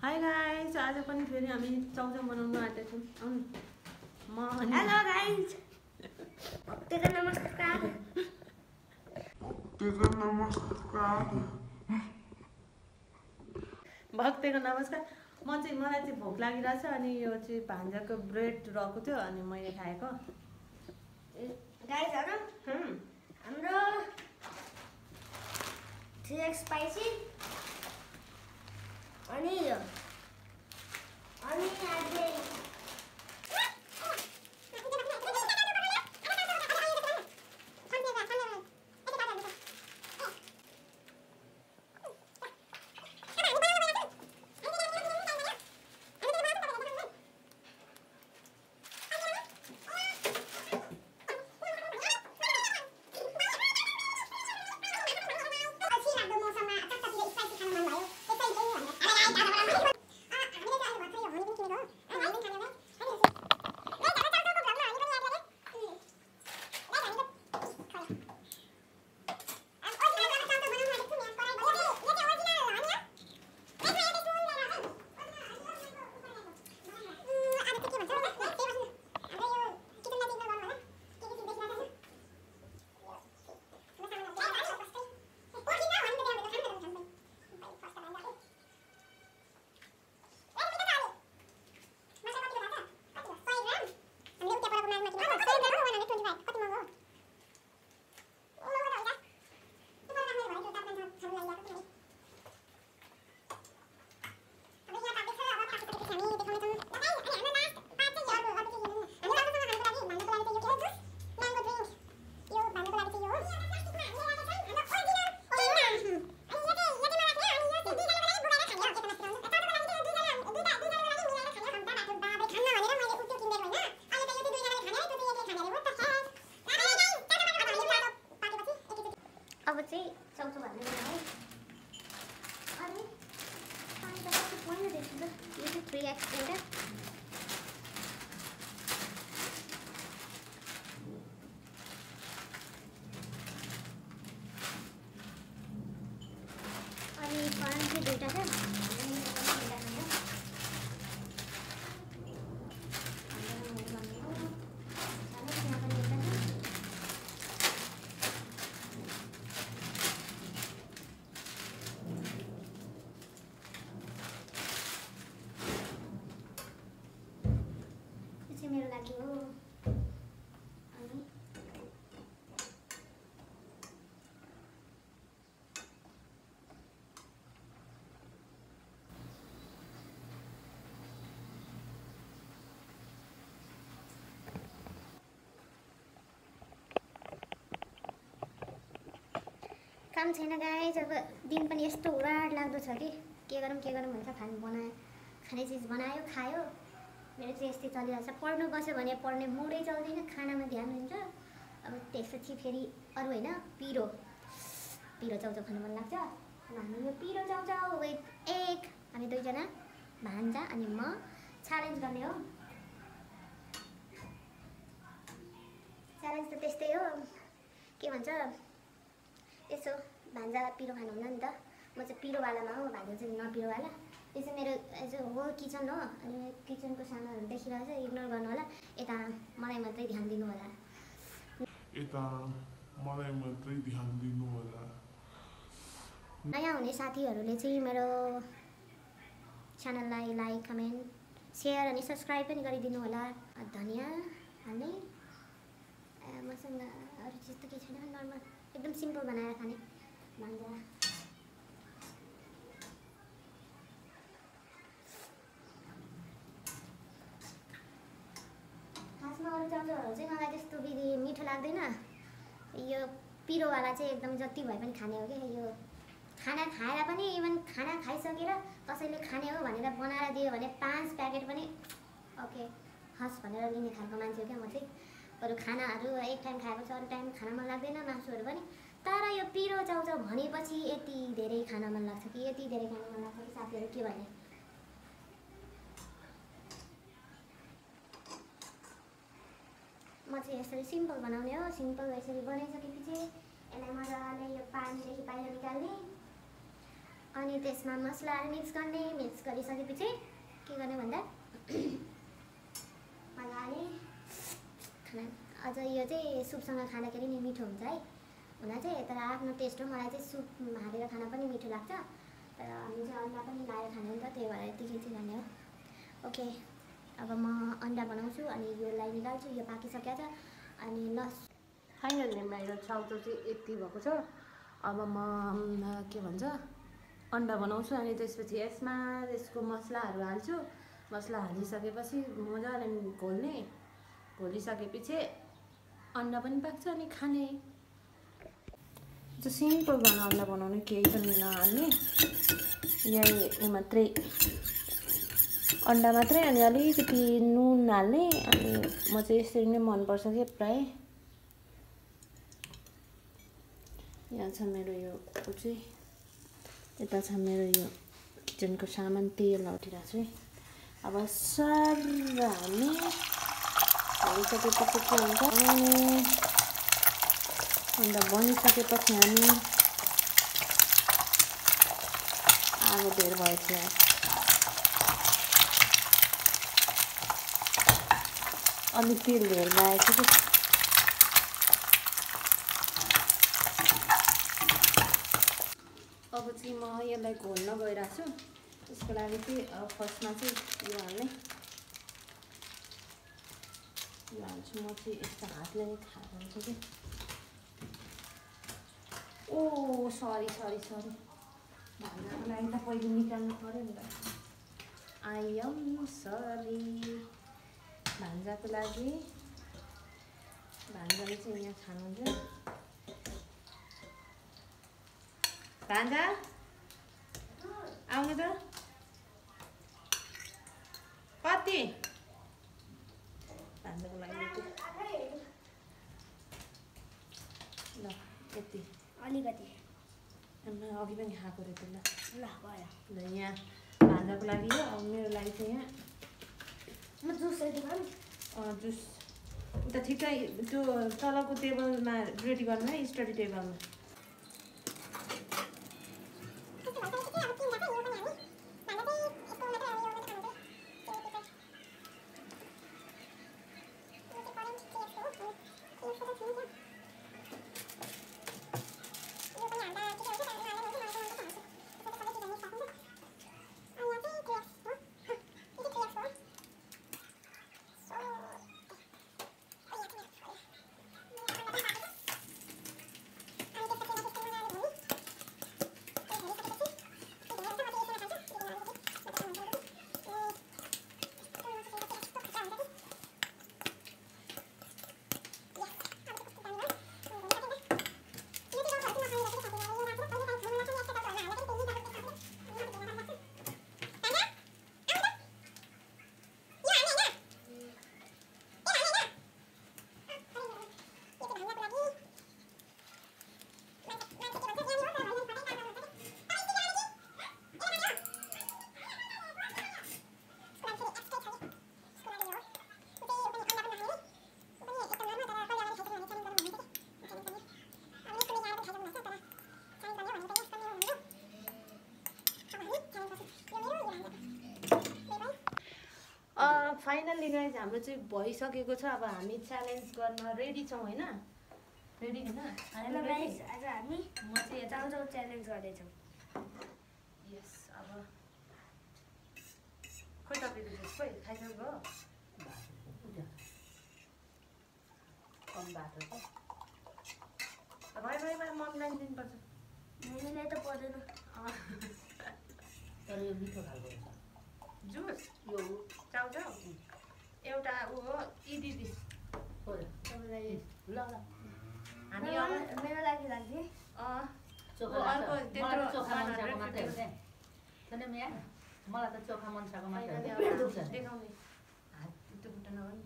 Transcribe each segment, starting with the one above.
High guys, आज पनि फेरि हामी चाउचाउ बनाउन आँटेका छौँ। आउनु म हेलो गाइस, भक्तको नमस्कार। भक्तको नमस्कार। मलाई चाहिँ भोक लागिरहेछ अनि यो चाहिँ भान्जाको ब्रेड रहेको थियो अनि मैले खाएको। गाइसहरु, हाम्रो 3x स्पाइसी अनि आज अब चाहिँ चाउचाउ हाल्ने है। अनि पानी त कति पहिलो दिएको छ। यो चाहिँ 3x एउटा अनि पानी चाहिँ दुईटा छ। मेरो लागि हो। अनि काम छैन गाइस। अब दिन पनि यस्तो उराड लाग्दो छ कि के गरौँ भन्छ। खाने चिज बनायो खायो। मेरो चाहिँ यस्तै चलिरहेछ। पढ्नु बस्यो भने पढ्ने मुडै चल्दैन, खानामा ध्यान हुन्छ। अब त्यसपछि फेरि अरू होइन, पिरो चाउचाउ खानु मन लाग्छ। हामी यो पिरो चाउचाउ विथ एग, हामी दुईजना भान्जा अनि म च्यालेन्ज गर्ने हो। च्यालेन्ज त त्यस्तै हो, के भन्छ यसो भान्जा पिरो खानुहुन्न नि त। म चाहिँ पिरोवालामा हो, भान्जा चाहिँ नपिरोवाला। यो चाहिँ मेरो एज होल किचन हो। अनि किचनको सामानहरू देखिरहेको छ, इग्नोर गर्नु होला। यता मलाई मात्रै ध्यान दिनु होला। नयाँ हुने साथीहरूले चाहिँ मेरो च्यानललाई लाइक, कमेन्ट, सेयर अनि सब्सक्राइब पनि गरिदिनु होला। धनियाँ हाल्ने। मसँग अरू चिज त केही छैन, नर्मल एकदम सिम्पल बनाएर खाने भान्जा। अरू चाउचाउहरू चाहिँ मलाई त्यस्तो विधि मिठो लाग्दैन। यो पिरोवाला चाहिँ एकदम जति भए पनि खाने हो कि। यो खाना खाएर पनि, इभन खाना खाइसकेर कसैले खाने हो भनेर बनाएर दियो भने 5 प्याकेट पनि ओके हस् भनेर लिने खालको मान्छे हो क्या म चाहिँ। अरू खानाहरू एक टाइम खाएको छ, अरू टाइम खान मन लाग्दैन, मासुहरू पनि। तर यो पिरो चाउचाउ भनेपछि यति धेरै खान मन लाग्छ कि साथीहरू के भने। म चाहिँ यसरी सिम्पल बनाउने हो। सिम्पल यसरी बनाइसकेपछि यसलाई मजाले यो पानीदेखि बाहिर निकाल्ने अनि त्यसमा मसलाहरू मिक्स गर्ने। मिक्स गरिसकेपछि के गर्ने भन्दा मजाले खाना अझ यो चाहिँ सुपसँग खाँदाखेरि नि मिठो हुन्छ है हुन चाहिँ तर आफ्नो टेस्ट हो मलाई चाहिँ सुप हालेर खाना पनि मिठो लाग्छ तर हामी चाहिँ अन्डा पनि लाएर खाने नि त त्यही भएर यतिकै चाहिँ गर्ने हो ओके अब म अन्डा बनाउँछु अनि योलाई निकाल्छु यो पाकिसकेको छ अनि फाइनल्ली मेरो चाउचाउ चाहिँ यति भएको छ अब म के भन्छ अन्डा बनाउँछु अनि त्यसपछि यसमा यसको मसलाहरू हाल्छु मसला हालिसकेपछि मजाले घोलिसकेपछि अन्डा पनि पाक्छ अनि खाने सिम्पल खाना अन्डा बनाउने केही पनि नहाल्ने यही मात्रै अन्डा मात्रै अनि अलिकति नुन हाल्ने अनि म चाहिँ यसरी नै मनपर्छ कि प्राय यहाँ छ मेरो यो चाहिँ यता छ मेरो यो किचनको सामान तेल हालिरहेको छु है अब सर हामी हालिसकेपछि के हुन्छ अन्त बनिसकेपछि हामी आगो धेर भएछ अलिक तेल धेर लागेको छ कि अब चाहिँ म यसलाई घोल्न गइरहेको छु त्यसको लागि चाहिँ फर्स्टमा चाहिँ यो हाल्ने यो हाल्छु म चाहिँ यस्तो हातले थाहा हुन्छ कि ओ सरी भान्जाको लागि त पहिले निकाल्नु पऱ्यो नि त आई एम सरी भान्जाको लागि भान्जाले चाहिँ यहाँ खानुहुन्छ भान्जा आउनु त कति भान्जाको लागि ल यति अलिकति अघि पनि खाएको रहेछ ल ल भयो ल यहाँ भान्जाको लागि हो अब मेरो लागि चाहिँ यहाँ म जुस रेडी गरौँ जुस उता ठिकै त्यो तलको टेबलमा रेडी गर्नु है स्टडी टेबलमा फाइनल्ली गाइज हाम्रो चाहिँ भइसकेको छ अब हामी च्यालेन्ज गर्न रेडी छौँ होइन रेडी होइन हेलो गाइस आज हामी म चाहिँ चाउचाउ च्यालेन्ज गर्दैछौँ यस अब खोइ तपाईँको जुस खोइ खाइसक्नु भयो कम बाटो भाइ मम्मीलाई दिनुपर्छ मम्मीलाई त पर्दैन तर यो मिठो खालको हुन्छ जुस यो चाउचाउ एउटा ऊ हो यी दिदी तपाईँलाई ल ल हामी मेरो लागि राख्दिए अर्को त्यत्रो चोखा मन्साको मात्रै हुन्छ सुन्यो मिया मलाई त चोखा मन्साको मात्रै हुन्छ देखाउने हात त्यो खुट्टा नगर्नु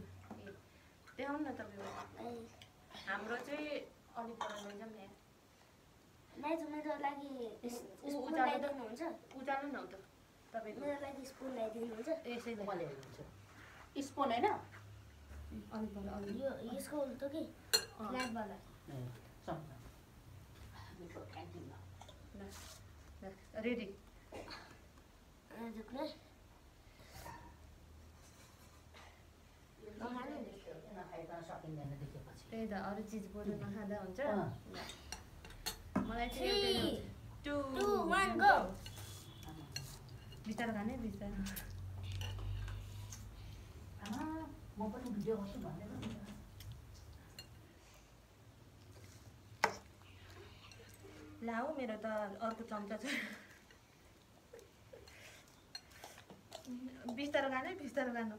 देखाउनु न तपाईँ हाम्रो चाहिँ अलिक पर लैजाउँ नि दाजु मेरो लागि स्पुन उचाल्नु ल्याइदिनुहुन्छ उचाल्नु न त तपाईँको मेरो लागि स्पुन ल्याइदिनुहुन्छ यसैले मैले हुन्छ स्पुन होइन अलिक पर अलिक यो यसको उल्टो कि फ्ल्याटवाला चम्चा मिठो क्यान्टिनमा रेडी झुक्रे नखाइकन सकिँदैन देखेपछि। त्यही त अरू चिज बोल्नु नखाँदा हुन्छ। अँ। मलाई चाहिँ एउटै 2 2 1 गो बिस्तारो खाने बिस्तारो। आमा म पनि भिडियो गर्छु भनेर नि। लाऊ मेरो त अर्को चम्चा छ। बिस्तारो खाने बिस्तारो खानु।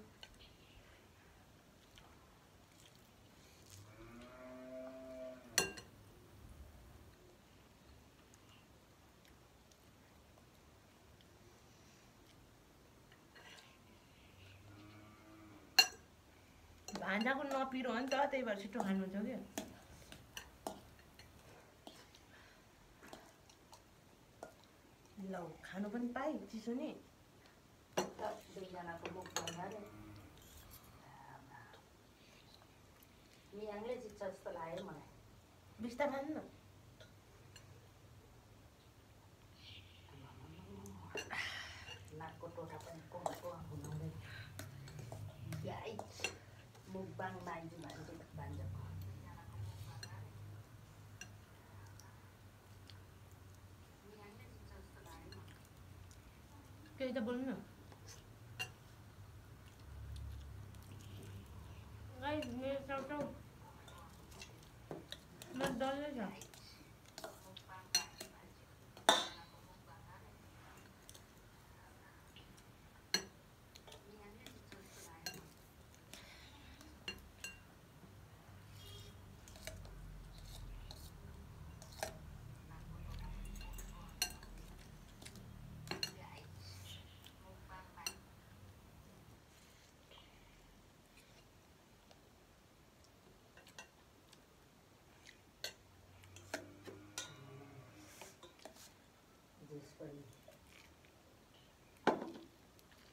भान्जाको नपिरो हो नि त त्यही भएर छिटो खानुहुन्छ कि। ल खानु पनि पाइ चिसो नि। दुईजनाको मुख भन्नाले मियाङले जित्छ जस्तो लाग्यो मलाई। बिस्तार खानु न। नाकको टोटा पनि पोको हुँदैन। मुखबाङ मान्छे भान्जाको। केही त बोल्नु न। गाइस मेरो चाउचाउ मेरो डल्लै छ।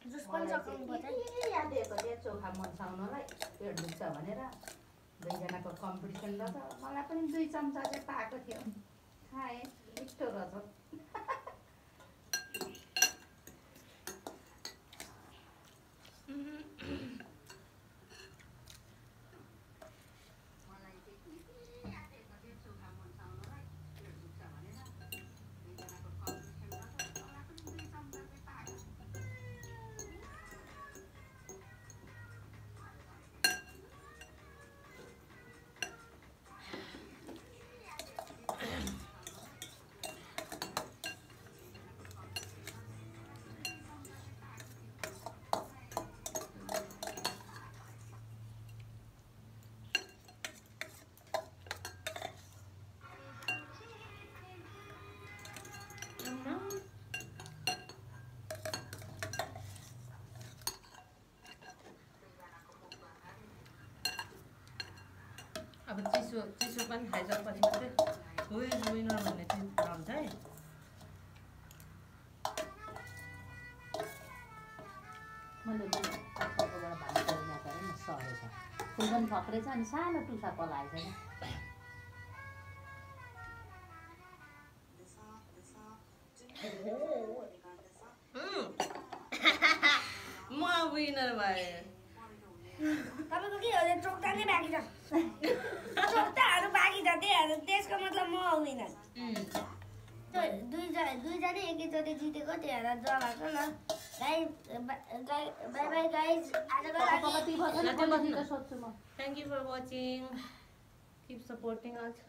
जुस पनि सकाउनु पर्छ है। याद दिएको थिएँ चोखा मन्साउनलाई पेट दुख्छ भनेर। दुईजनाको कम्पिटिसन गर्दा मलाई पनि 2 चम्चा चाहिँ पाएको थियो। खाएँ मिठो रहेछ। अब चिसो पनि खाइसकेपछि मात्रै हु इज विनर भन्ने चाहिँ थाहा हुन्छ है। मैले आफूबाट भात गरिना गरेँ न सरेछ। फुल पनि फक्रेछ अनि सानो टुसा पलाएछ नि। म विनर भएँ। तपाईँको के हो चोक्टा नै बाँकी छ। चोक्टाहरू बाँकी छ त्यही त्यसको मतलब म विनर। दुईजनै एकैचोटि जितेको त्यही भएर ड्र भएको ल। बाई बाई गाइज आजको लागि कति बज्यो सोध्छु म। Thank you for watching. Keep supporting us.